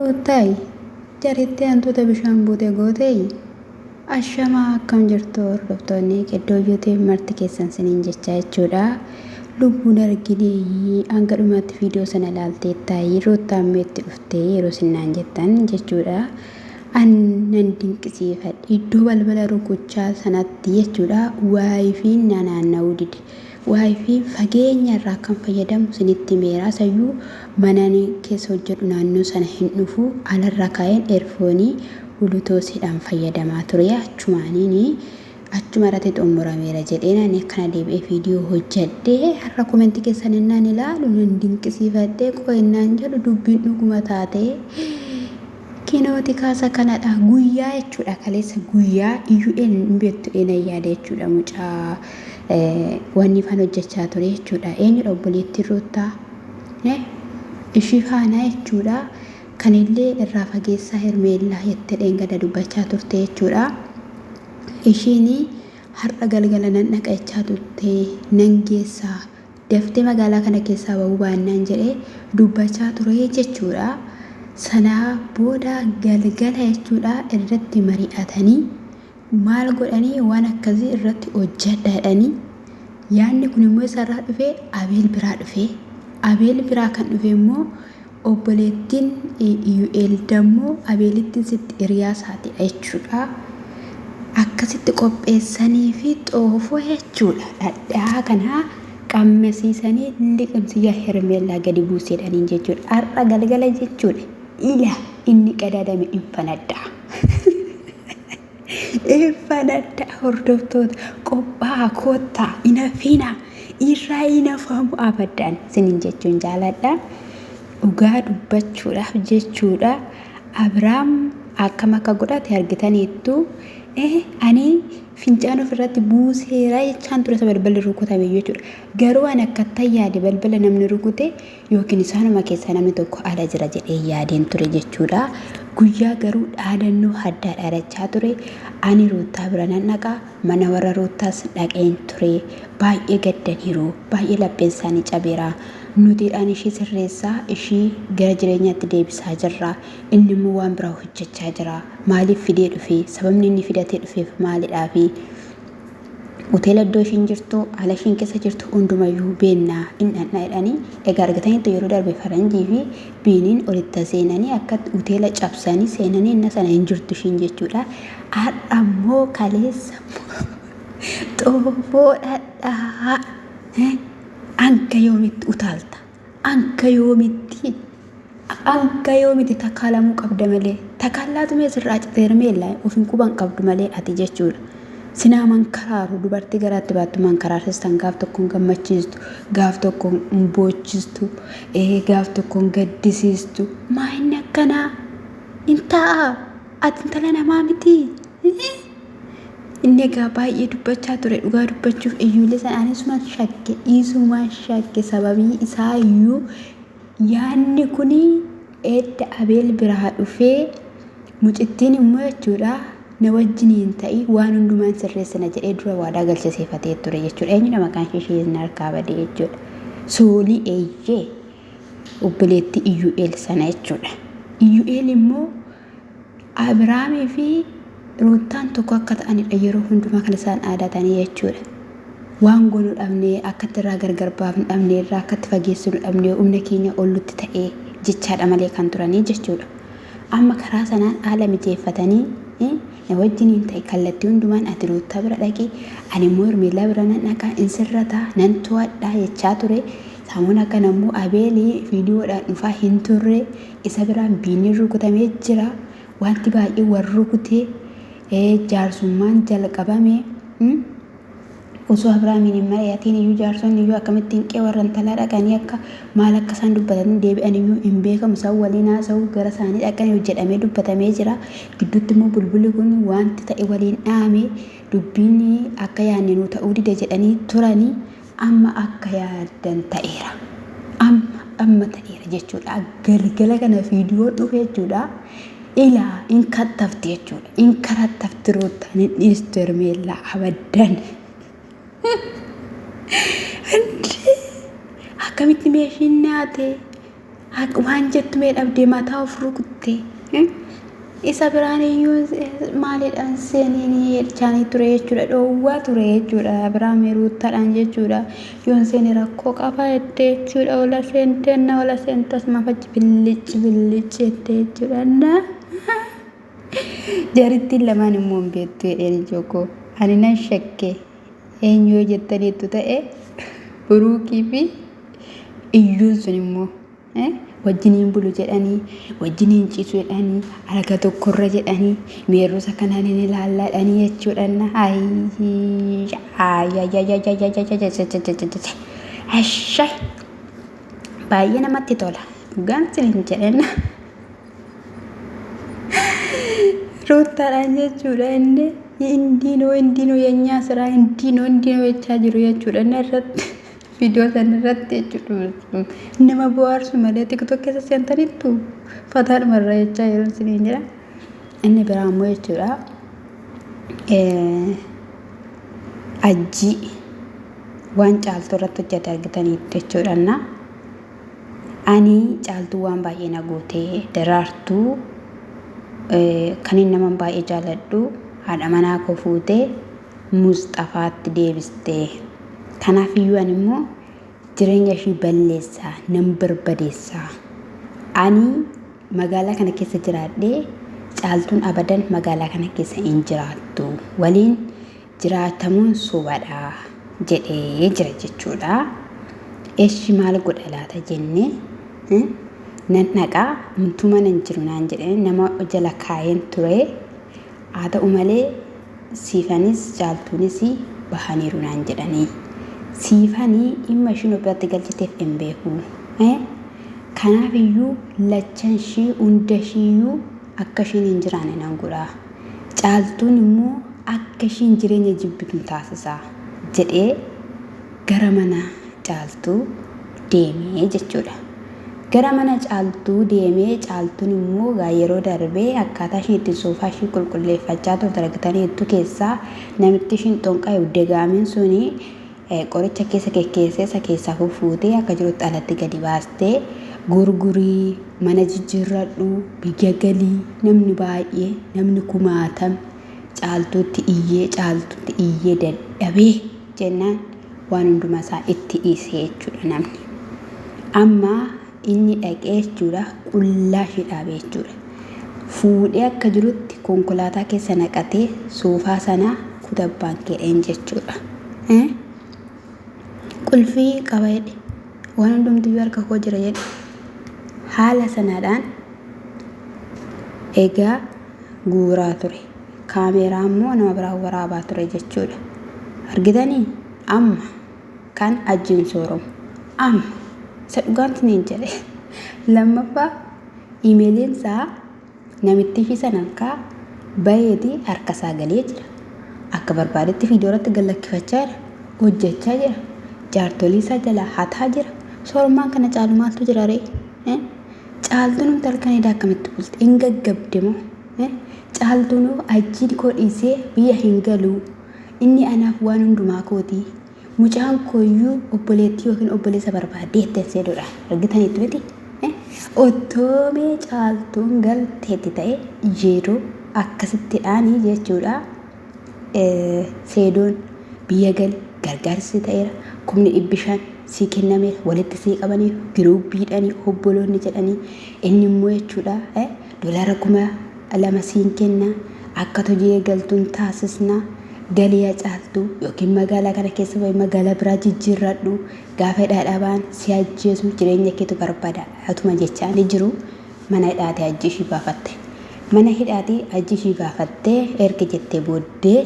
Ruuttaayi jaritti hantuuta bishaan buute gooteeyi? Ashamaa akkam jirtu hordoftoonni Qeddoo YouTube marti keessan siniin jechaa jechuudha. Lubbuun argineeyyi hanga dhumaatti viidiyoo sana ilaalteettaayi Ruuttaan meetti dhuftee yeroo sinnaan jettan jechuudha. An nan dinqisiifadhe iddoo balbala rukuchaa sanatti jechuudha waayifiin na naanna'uu dide. Wifi fageenya irraa akkan fayyadamu isinitti himeera. Isayyuu mana ani keessa hojjedhu naannoo sana hin dhufu. Alarra kaa'een eerfoonii bulutoosiidhaan fayyadamaa ture. Achumaaniin achuma irratti xumurameera jedheen ani akkana deebi'ee viidiyoo hojjedhe. Har'a komentii keessan innaan ilaalu nan dinqisiifadhe. Qoy innaan jedhu dubbiin dhuguma taate. Kinooti kaasa kanadha guyyaa jechuudha kaleessa guyyaa iyyuu hin beektu eenan yaada jechuudha mucaa wanni faan hojjechaa ture jechuudha eenyudha obboleettiin ruuttaa ishii faanaa jechuudha kanillee irraa fageessaa hermeellaa jettee dheengada dubbachaa turte jechuudha ishiin har'a galgala nan dhaqa jechaa turte nan geessaa Daftee magaalaa kana keessaa ba'uu baannaan jedhee dubbachaa ture jechuudha. Sanaa booda galgala jechuudha irratti mari'atanii maal godhanii waan akkasii irratti hojjedha jedhanii yaadni kun immoo isarraa dhufe Abeel biraa dhufe. Abeel biraa kan dhufe immoo obboleettiin Iyu'eel dammoo Abeelittiin sitti hiriyaa isaatiidha jechuudha. Akkasitti qopheessanii fi xoofoo jechuudha. Dhadhaa kana qammasiisanii liqimsi yaa Hermeellaa gadi buusi jedhaniin jechuudha. Har'a galgala jechuudha. Ila inni qadaadame in fanadda'a. In fanadda'a hordoftoota qophaa'a koottaa in hafiinaa irraa in hafamu abaddaan sinin jechuun jaaladha. Dhugaa dubbachuudhaaf jechuudha. Abiraam akkam akka godhate argitaniittu. Ani fincaan ofirratti buuseera jechaan ture isa balballi rukutame jechuudha. Garuu ani akkattan yaade balbala namni rukute yookiin isaanuma keessaa namni tokko ala jira jedhee yaadeen ture jechuudha. Guyyaa garuu dhaadannoo haddaa dhaadachaa ture. Ani Ruuttaa bira nan dhaqa. Mana warra Ruuttaas dhaqeen ture. Baay'ee gaddaniiru. Baay'ee lapheen isaanii cabeera. Nutiidhaan ishii sirreessaa, ishii gara jireenyaatti deebisaa jirra. Inni immoo waan biraa hojjechaa jira. Maaliif fidee dhufe? Sababni inni fidatee dhufeef maalidhaafi? Hoteela iddoo ishiin jirtu, haala ishiin keessa jirtu hundumayyuu beenna in dhaqna jedhanii egaa argataniittu yeroo darbe faranjii fi biiniin olitta seenanii akka hoteela cabsanii seenanii inna sana hin jirtu ishiin jechuudha. Har'a immoo kaleessa xoofoo dhadhaa hanga yoomitti utaalta? Hanga yoomitti? Hanga yoomiti takaalamuu qabda malee takaallaatu mee sirraa cite hermeella of hin quban qabdu malee ati jechuudha. Sinaa mankaraaru dubartii garaatti baattu mankaraarsistan gaaf tokko hin gammachiistu gaaf tokko hin boochistu gaaf tokko hin gaddisiistu maa inni akkanaa hin ta'a ati intala namaa miti. Inni egaa baay'ee dubbachaa ture dhugaa dubbachuuf iyyuulee sana anis shakke dhiisumaan shakke sababii isaa iyyuu Yaadni kun edda Abeel biraa dhufee mucittiin immoo jechuudha na wajjiniin ta'i waan hundumaan sirreessina jedhee dura waadaa galchisiifatee ture jechuudha. Eenyudha maqaan ishee ishee hin harkaa badee jechuudha. Soolii eeyyee obboleettii Iyyu'eel sana jechuudha. Iyyu'eel immoo Abiraamii fi Ruuttaan tokko akka ta'anidha yeroo hundumaa kan isaan dhaadatanii jechuudha. Waan goonu dhabnee akkatti irraa gargar baafnu dhabnee irraa akkatti fageessinu dhabnee humna keenya ol nutti ta'ee jechaadha malee kan turanii jechuudha. Amma karaa sanaan haala mijeeffatanii na wajjiniin ta'e kallattii hundumaan ati Ruuttaa bira dhaqi ani immoo Hermeellaa bira nan dhaqa in sirrataa nan to'adha jechaa ture. Saamuun akkana immoo Abeelii viidiyoodhaan dhufaa hin turre. Isa biraan biiniin rukutamee jira. Wanti baay'ee wal rukute jaarsummaan jalqabame. Osoo Abiraamiin hin mari'atiin iyyuu jaarsonni iyyuu akkamittiin qe'ee warra intalaa dhaqanii akka maal akka isaan dubbatanii deebi'an iyyuu hin beekamu. Isaan waliin haasa'u gara isaanii dhaqanii jedhamee dubbatamee jira. Gidduutti immoo bulbulli kun wanti ta'e waliin dhaame dubbiin akka yaadne nuu ta'uu dide jedhanii turanii. Amma akka yaaddan ta'eera. Amma amma ta'eera jechuudha. Galgala kana viidiyoo dhufe jechuudha. Ilaa in kattafti jechuudha. In karattafti ruuttaan hin dhiistu hermeellaa abaddan. Akkamitti meeshiin naate? Waan jettu mee dhabdee mataa of rukutte. Isa biraan iyyuu maalidhaan seeniin jechaanii ture jechuudha. Dhoowwaa ture jechuudha. Abiraam Ruuttaadhaan jechuudha. Yoon seeni rakkoo qaba jettee jechuudha. Ola seenteenna ola seentas mafachi billici billici jettee jechuudha. Na jarittiin lamaan immoo hin beektu jedheen ijookoo. Ani nan shakke eenyu yoo jettaniittu ta'e Buruukii fi iyyuun sun immoo wajjiniin bulu jedhanii, wajjiniin ciisu jedhanii, alaga tokkorra jedhanii, meerrusa kanaan hin ilaallaa jedhanii jechuudha. Ayyi baay'ee namatti tola. Dhugaan sin jedhenna. Ruuttaadhaan jechuudha inni indiinoo indiinoo yenyaa siraa indiinoo indiinoo jechaa jiru jechuudha inni irratti. Viidiyoo sana irratti jechuudha. Nama bohaarsu malee tiktok keessa seentaniittu fataadhuma irra jechaa yeroo isiniin jedha. Inni biraa immoo jechuudha. Ajjii waan caaltuu irratti hojjete argitaniittu jechuudha. Ani caaltuu waan baay'ee na gootee daraartuu kan inni nama baay'ee jaaladhu haadha manaa koo fuutee Musxafaatti deebiste. Kanaaf iyyuu ani immoo jireenya ishii balleessa, nan barbadeessa. Ani magaalaa kana keessa jiraadhee caaltuun abadan magaalaa kana keessa hin jiraattu. Waliin jiraatamuun sobadha jedhee jira jechuudha. Eshi maal godha laata jennee nan dhaqaa umtuu mana hin jiru naan jedhee nama jala kaayeen ture. Haa ta'u malee Siifanis Caaltuunis bahaniiru naan jedhanii. Siifani dhimma ishiin of biratti galchiteef hin beeku. Kanaaf iyyuu lachan ishii hunda ishiiyyuu akka ishiin hin jiraanne nan godha. Caaltuun immoo akka ishiin jireenya jibbitu taasisa jedhee gara mana Caaltuu deemee jechuudha. Gara mana Caaltuu deemee Caaltuun immoo egaa yeroo darbe akkaataa ishiin itti soofaa ishii qulqulleeffachaa turte argitaniittu keessaa namitti ishiin xonqaa'e uddegaamiin suni qoricha keessa kekkeessee isa keessaa fuffuutee akka jirutti alatti gadi baastee gurgurii mana jijjiirradhu biyya galii namni baay'ee namni kumaatam Caaltuutti iyyee Caaltuutti iyyee dadhabee jennaan waan hundumaa isaa itti dhiise jechuudha namni. Amma inni dhaqee jechuudha qullaa ishee dhaabe jechuudha. Fuudhee akka jirutti konkolaataa keessa naqatee soofaa sana kutabbaan keedheen jechuudha. Qulfii qaba jedhe. Waan hundumtiyyuu harka koo jira jedhe. Haala sanaadhaan egaa guuraa ture. Kaameeraa immoo nama biraan waraabaa ture jechuudha. Argitanii? Amma kan ajjiin sooromu. Amma isa dhugaan isiniin jedhe. Lammaffaa imeeliin isaa namittii ishii sana harkaa baheeti harka isaa galee jira. Akka barbaadetti viidiyoo irratti gad lakkifachaa jira. Hojjechaa jira. Jaartolii isaa jalaa hataa jira. Soorummaan kana caalu maaltu jira ree? Caaltuun halkan edaa akkamitti bulte? Hin gaggabde moo? Caaltuun ajjiin koo dhiisee biyya hin galuu. Inni anaaf waan hundumaa kooti. Mucaan kooyyuu obboleettii yookiin obboleessa barbaadde jetteen seedoodha. Argitaniitu miti? Otoo mee caaltuun galteetti ta'e yeroo akkasittidhaanii jechuudha. Seedoon biyya gali gargaarsi ta'eera. Kumni 500 sii kennameera. Walitti sii qabaniiru. Giruubbiidhanii obboloonni jedhanii inni immoo jechuudha doolaara 2000 siin kenna. Akka hojii eegaltuun taasisna. Galii yaa caaltuu yookiin magaalaa kana keessa bahi magaalaa biraa jijjiirradhu. Gaafa hidhaa dhabaan si ajjeesu jireenya keetu barbada. Atuma jechaanii jiru mana hidhaatii ajji ishii baafatte. Mana hidhaatii ajji ishii baafattee erga jettee booddee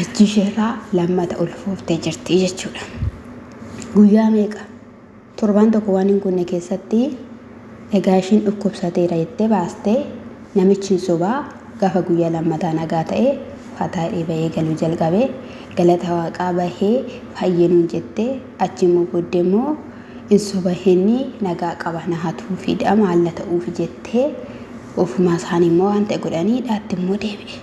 ajji isheerraa lammata ulfooftee jirti jechuudha. Guyyaa meeqa? Torbaan tokko waan hin guunne keessatti egaa ishiin dhukkubsateera jettee baastee namichi hin sobaa gaafa guyyaa lammataa nagaa ta'e fataa jedhee bahee galuu jalqabe. Galata waaqaa bahee fayye nuun jettee achi immoo booddee immoo hin soba inni nagaa qaba na hatuufiidha maal na ta'uufi jettee ofumaa isaanii immoo waan ta'e godhanii hidhaatti immoo deebi'e.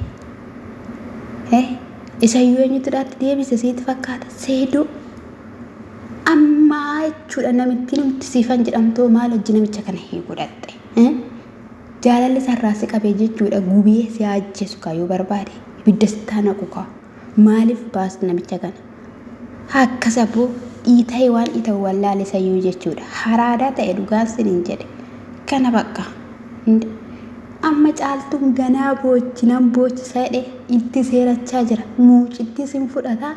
Isayyuu eenyutu hidhaatti deebise sitti fakkaata? Seedoo. Ammaa jechuudha. jechuudha namittiin humti siifan jedhamtoo maal hojii namicha kana hiikuu dhaqxe? Jaalalli sarraa si qabee jechuudha gubee si ajjeesu kaa yoo barbaade ibidda sittaa naqu kaa maaliif baastu namicha kana? Akkas abboo dhiita'e waan dhiita'u wallaale sayyuu jechuudha. Haraadaa ta'e dhugaan siniin jedhe. Kana bakka. Amma caaltuun ganaa boochi nan boochisa jedhe itti seerachaa jira. Muucittii sin fudhata.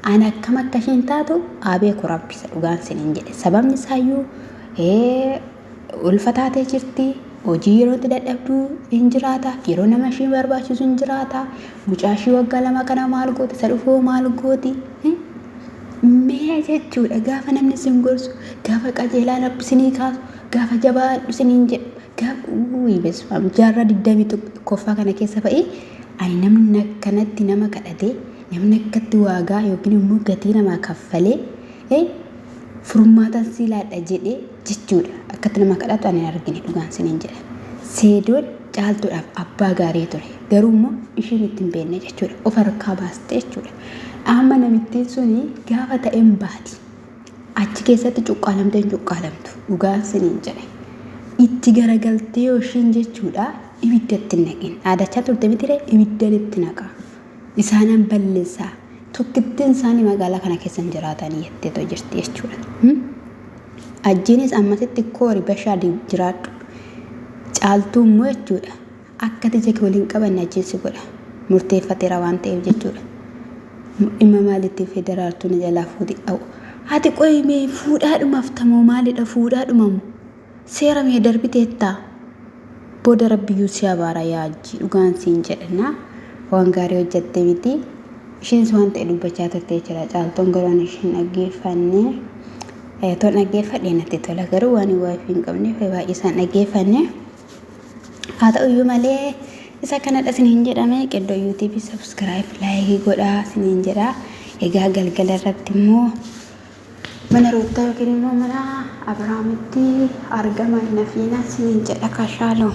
Ani akkam akka isheen taatu haa beeku rabbi isa dhugaan siniin jedhe. Sababni isaayyuu ulfa taatee jirti. Hojii yeroo itti dadhabdu hin jiraata. Yeroo nama ishii barbaachisu hin jiraata. Mucaa ishii waggaa 2 kana maal gooti? Isa dhufuu maal gooti? Mee jechuudha gaafa namni isin gorsu, gaafa qajeelaa rabbi isinii kaasu, gaafa jabaadhu isiniin jedhu, gaafa uui besfaam jaarraa 21ffaa kana keessa fa'ii ani namni akkanatti nama kadhatee namni akkatti waagaa yookiin immoo gatii namaa kaffalee Furmaatan sii laadha jedhee jechuudha. Akkatti nama kadhatu ani hin argine dhugaan siniin jedha. Seedoon caaltuudhaaf abbaa gaarii ture. Garuu immoo ishiin itti hin beekne jechuudha. Of harkaa baaste jechuudha. Amma namittiin suni gaafa ta'een baati. Achi keessatti cuqqaalamtee hin cuqqaalamtu. Dhugaan siniin jedhe. Itti garagaltee yoo ishiin jechuudha ibidda itti hin naqin. Dhaadachaa turte mitiree ibiddan itti naqa. Isaanan balleessaa. Tokkittiin isaanii magaalaa kana keessa hin jiraatanii jetteetoo jirti jechuudha. Ajjiinis ammasitti koori bashaa jiraadhu. Caaltuu immoo jechuudha. Akka ija kee waliin qabanne ajjiin si godha. Murteeffateera waan ta'eef jechuudha. Dhimma maaliitiif daraartuu na jalaa fuuti dha'u. Ati qoyi mee fuudhaadhumaaf tamoo maalidha fuudhaadhumamu. Seera mee darbiteettaa? Booda rabbiyyuu si abaara yaa hajjii dhugaan siin jedha waan gaarii hojjatte miti. Isheenis waan ta'e dubbachaa turte jechuudha. Caaltuun garuu ani isheen dhaggeeffanne. Toon dhaggeeffadhe natti tola garuu waan wifi hin qabneef baay'ee isaan dhaggeeffanne. Haa ta'uyyuu malee isa kanadha isiniin jedhame qeddoo YouTube subscribe like godhaa isiniin jedha. Egaa galgala irratti immoo Mana Ruuttaa yookiin immoo mana Abiraamitti argama hin hafiina isiniin jedha kashaaloom.